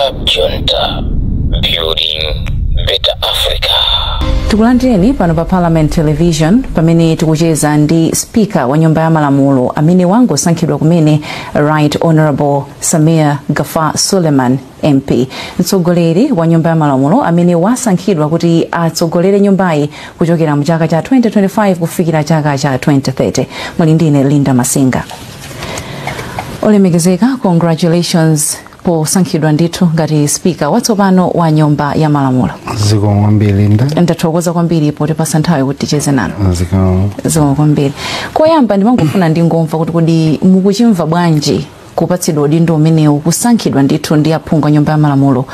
Club Junta, building better Africa. Tikulandireni pano pa Parliament Television pamene tikucheza ndi Speaker wa Nyumba ya Malamulo amene wangosankhidwa kumene, Right Honorable Sameer Gaffar Suleman MP, mtsogoleri wa Nyumba ya Malamulo amene wasankhidwa kuti atsogolere nyumbayi kuchokera mu chaka cha 2025 kufikira chaka cha 2030. Muli ndine Linda Masinga. Olemekezeka, congratulations posankhidwa ndithu ngati Speaker watsopano wa Nyumba ya Malamulo. Zikomo kwambiri, Linda. Ndathokoza kwambiri potipasa nthawi kuti ticheze nanu. Zikomo. Zikomo kwambiri. Koyamba ndimangofuna ndingomva kuti kodi mukuchimva bwanji kupatsidwa udindo umenewu, kusankhidwa ndithu ndi aphungu a Nyumba ya Malamulo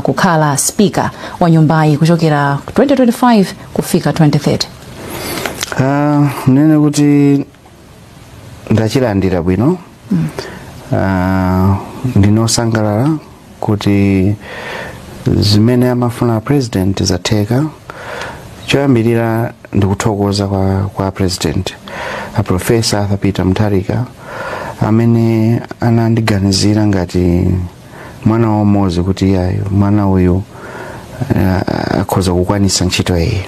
kukhala Speaker wa nyumbayi kuchokera 2025 kufika 2030? Nene kuti ndachilandira bwino. Ndinosangalala kuti zimene amafuna President zatheka. Choyambirira ndikuthokoza kwa President, a Professor Arthur Peter Mutharika, amene anandiganizira ngati mwana wamodzi kuti iyayo, mwana uyu akhoza kukwanisa ntchito iyi.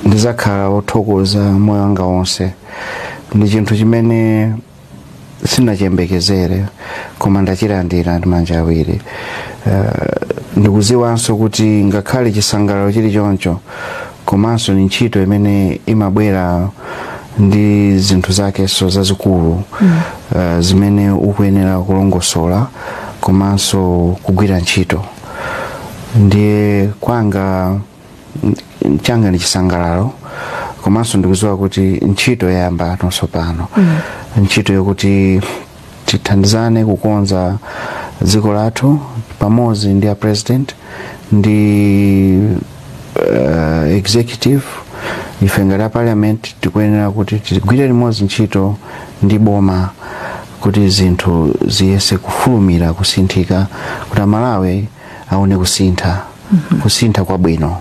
Ndizakhala wothokoza moyo wanga wonse. Ndi chinthu chimene sindinachiyembekezere, koma ndachilandira ndi manja awiri. Ndikuziwanso kuti ngakhale chisangalalo chili choncho, komanso ni ntchito imene imabwera ndi zinthu zakenso zazikulu zimene ukuyenera kulongosola komanso kugwira ntchito. Ndiye kwanga changa ndi chisangalalo, komanso ndikuziwa kuti ntchito yayamba nonso pano, ntchito yokuti tithandizane kukonza dziko lathu pamodzi ndi a President ndi executive. Ife ngati a Parliament tikuyenera kuti tigwire limodzi ntchito ndi boma kuti zinthu ziyese kufulumira kusinthika, kuti Amalawi aone kusintha, kusintha kwabwino.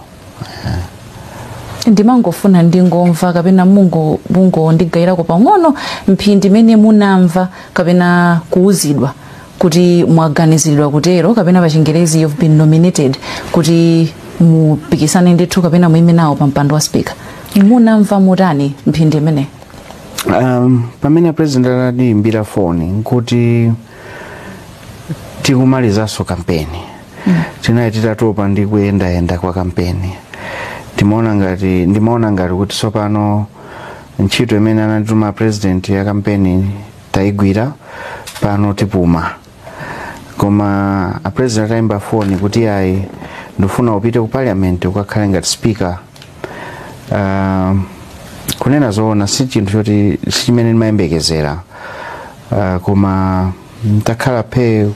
Ndimangofuna ndingomva kapena mungondigayirako pang'ono mphindi imene munamva kapena kuuzidwa kuti mwaganiziridwa kutero, kapena pa Chingerezi "you've been nominated", kuti mupikisane ndithu kapena muime nawo pa mpando wa Speaker. Munamva mutani mphindi imene? Pamene President anandiyimbira foni nkuti tikumalizanso kampeni. Tinali titatopa ndi kuyendayenda kwa kampeni. Ndimaona ngati kuti tsopano ntchito imene anatuma President ya kampeni tayigwira, pano tipuma. Koma a President atayimba foni kuti ayi, ndifuna upite ku Parliament ukakhale ngati Speaker, kunena zoona si chinthu choti si chimene ndimayembekezera, koma ntakhala phe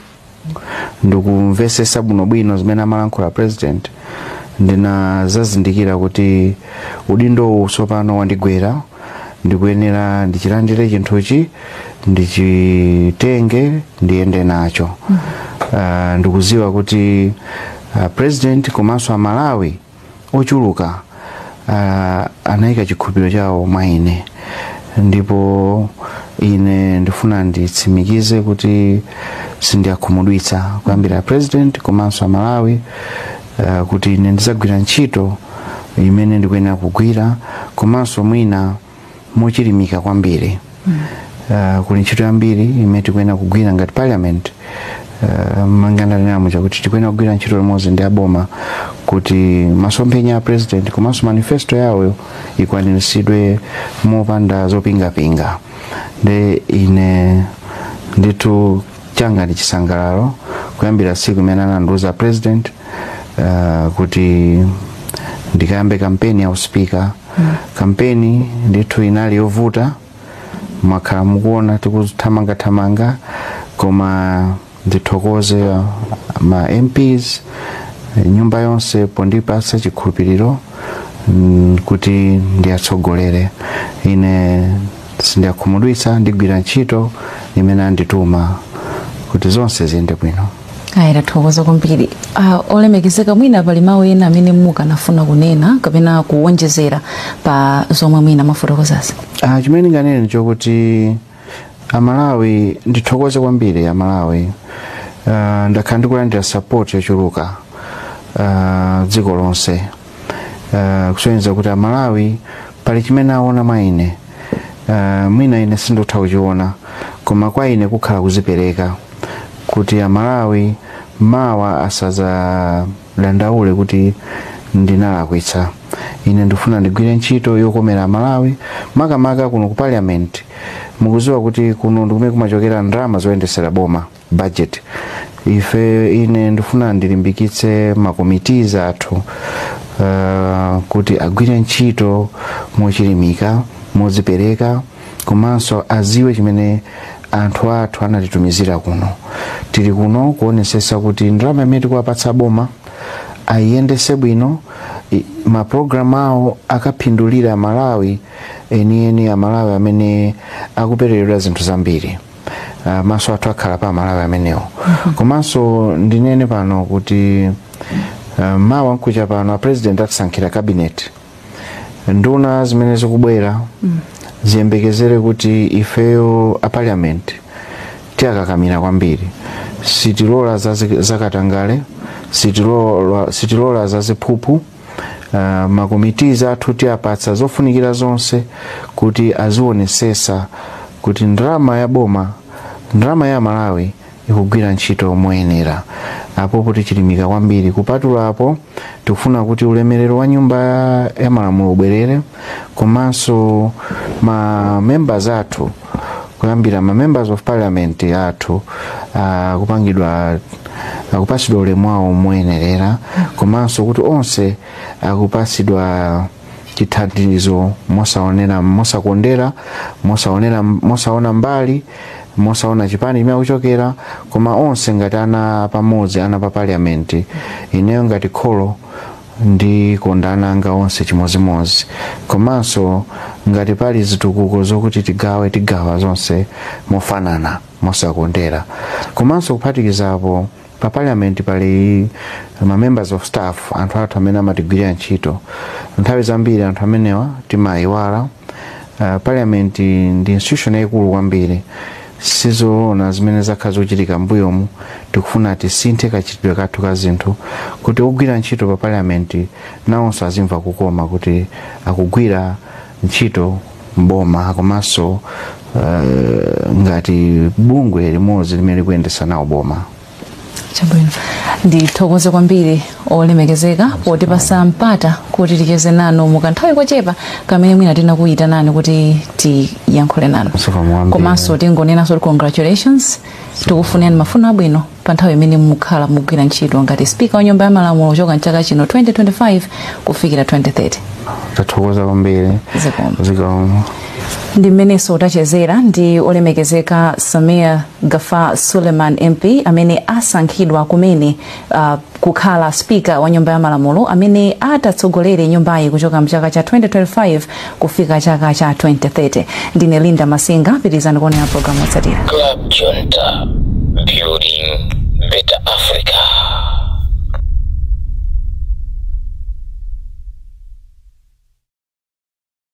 ndikumvesesa bwinobwino zimene amalankhula President, ndinazazindikira kuti udindowu tsopano wandigwera, ndikuyenera ndichilandire chinthuchi, ndichitenge, ndiyende nacho. Ndikuziwa kuti President komanso Amalawi ochuluka anayika chikhulupiriro chawo mwa ine, ndipo ine ndifuna nditsimikize kuti sindiyakhumudwitsa, kuyambira President komanso Amalawi, kuti ine ndizagwira ntchito imene ndikuyenera kugwira, komanso mwina mochilimika kwambiri. Kuli ntchito yambiri imene tikuyenera kugwira ngati Parliament. Monga ndanenera chakuti tikuyenera kugwira ntchito limodzi ndi aboma kuti masomphenya a President komanso manifesto yawo ikwaniritsidwe mopanda zopingapinga. Ndi ine ndithu changa ndi chisangalalo kuyambira tsiku imene anandiuza President kuti ndikayambe kampeni ya uspika. Kampeni ndithu inali yovuta, mwakhala mukuona tikuthamangathamanga, koma ndithokoze ma MPs, nyumba yonse pondipatsa chikhulupiriro kuti ndiyatsogolere. Ine sindiyakhumudwitsa, ndigwira ntchito imene andituma kuti zonse ziyende bwino. Ayi, tathokoza kwambiri. Olemekezeka, mwina pali mawu ena amene mukanafuna kunena kapena kuwonjezera pa zomwe mwina mafotokozazi? Chimene ndinganene chokuti Amalawi, ndithokoze kwambiri Amalawi. Ndakhala ndikulandira support yochuluka dziko lonse, kusonyeza kuti Amalawi pali chimene aona mwa ine. Mwina ine sindikutha kuchiona, koma kwa ine kukhala kuzipereka kuti Amalawi mawa asazadandaule kuti ndinalakwitsa. Ine ndifuna ndigwire ntchito yokomera Amalawi, makamaka kuno ku Parliament. Mukuziwa kuti kuno ndikumene kumachokera ndalama zoyendesera boma, budget. Ife, ine ndifuna ndilimbikitse ma committees athu kuti agwire ntchito mochilimika, modzipereka, komanso aziwe chimene anthu athu anatitumizira kuno. Tili kuno kuonesesa kuti ndalama imene tikuwapatsa boma ayiyendese bwino, mapulogalamu awo akaphindulira Amalawi enieni, Amalawi amene akupereredwa zinthu zambiri. Maso athu akhala pa Amalawi amenewo. Komanso ndinene pano kuti mawa nkucha pano a President atisankhira cabinet, nduna zimene zikubwera. Ziyembekezere kuti ifeyo a Parliament tiyakakamira kwambiri. Sitilola zakatangale, sitilola zaziphuphu. Ma committees athu tiyapatsa zofunikira zonse kuti azionesesa kuti ndalama ya boma, ndalama ya Malawi ikugwira ntchito moyenera. Apopo tichilimika kwambiri. Kupatula apo, tikufuna kuti ulemerero wa Nyumba ya Malamulo ubwerere, komanso ma members athu, kuyambira ma members of Parliament athu, kupangidwa, akupasidwa ulemu wawo moyenerera, komanso kuti onse akupasidwa chithandizo mosaonera, mosakondera, mosaonera, mosaona mbali, mosaona chipani chimene akuchokera, koma onse ngati ana pamodzi, ana pa Parliament. Ineyo ngati kholo ndikonda ana anga onse chimozimozi. Komanso ngati pali zitukuko zokuti tigawe, tigawa zonse mofanana, mosakondera. Komanso kuphatikizapo, pa Parliament pali ma members of staff, anthu athu amene amatigwirira ntchito. Nthawi zambiri anthu amenewa timayiwala. Parliament ndi institution yayikulu kwambiri. Sizoona zimene zakhala zochitika mbuyomu. Tikufuna tisinthe kachitidwe kathu ka zinthu kuti ogwira ntchito pa Parliament nawonso azimva kukoma kuti akugwira ntchito mboma, komanso ngati bungwe limodzi limene likuyendesa nawo boma. Chabwino, ndithokoze kwambiri olemekezeka potipasa mpata kuti ticheze nanu mukanthawi kochepa kamene mwina tinakuyitanani kuti tiyankhule nanu. Zikomo kwambiri. Komanso tingonenanso kuti congratulations, tikufunirani mafuno abwino pa nthawi imene mukhala mugwira ntchito ngati Speaker wa Nyumba ya Malamulo kuchoka mchaka chino 2025 kufikira 2030. Tathokoza kwambiri. Zikomo. Zikomo. Ndi mmenenso tachezera ndi olemekezeka Sameer Gaffar Suleman MP, amene asankhidwa kumene kukhala Speaker wa Nyumba ya Malamulo amene atatsogolere nyumbayi kuchoka mchaka cha 2025 kufika chaka cha 2030. Ndine Linda Masinga, pitirizani kuonera programu yotsatira. Club Junta, building better Africa.